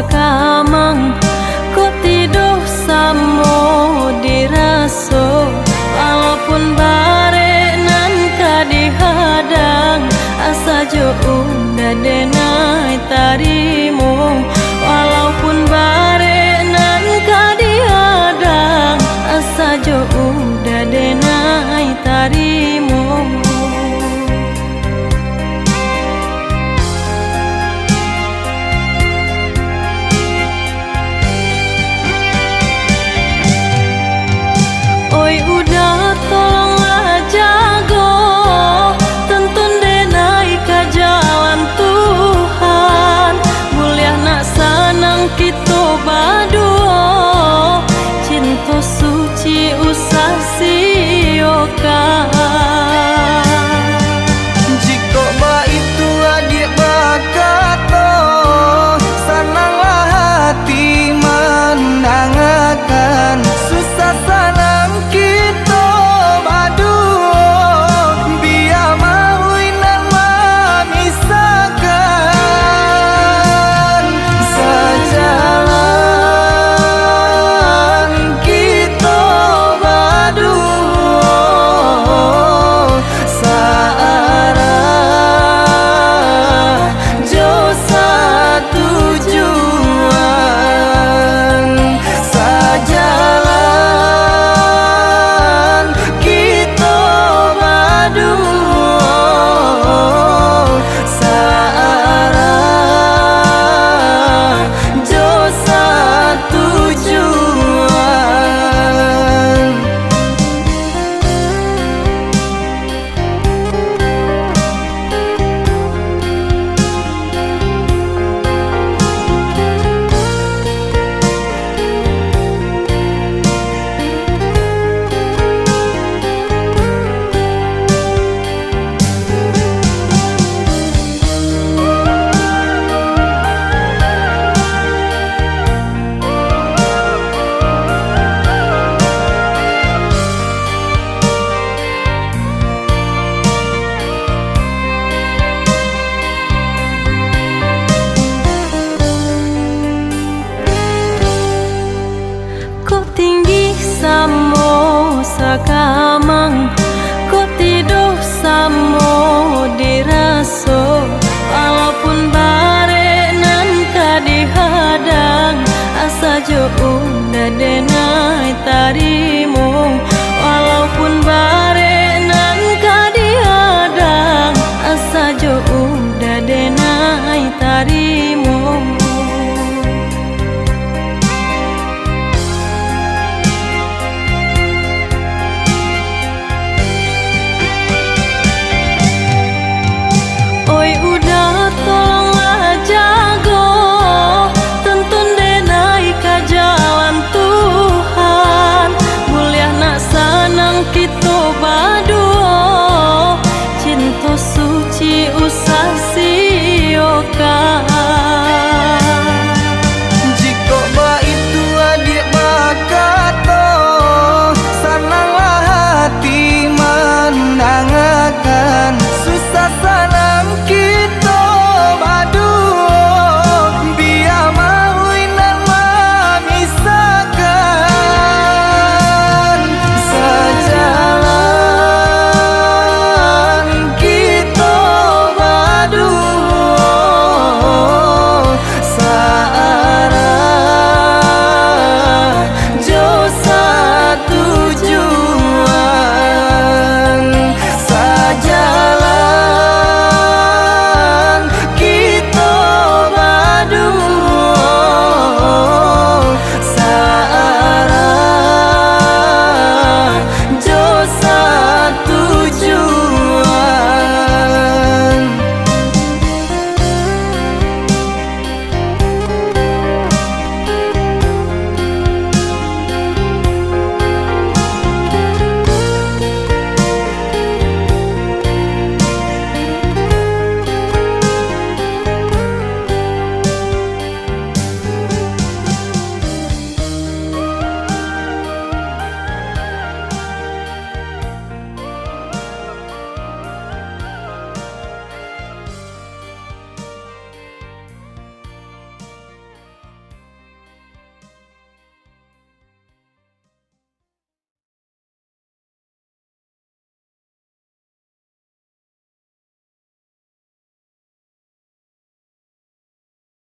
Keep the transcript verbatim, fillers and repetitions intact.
Kamang, kok tidoh samo diraso, walaupun barek nan ka dihadang, asa jo udah denai tarimo, walaupun barek nan ka dihadang, asa jo udah denai tarimo. Oi udah, tolonglah jago, tuntun denai ka jalan Tuhan. Buliah nak sanang kito baduo, cinto suci usah siokan. Jikok baitu adiak bakato, sananglah hati mandangakan. Susah sanang kito baduo, bia maui nan mamisahkan. Sajalan kito baduo, saarah jo satujuan, sajalan kito baduo, saarah jo satujuan. Kok tinggi samo saka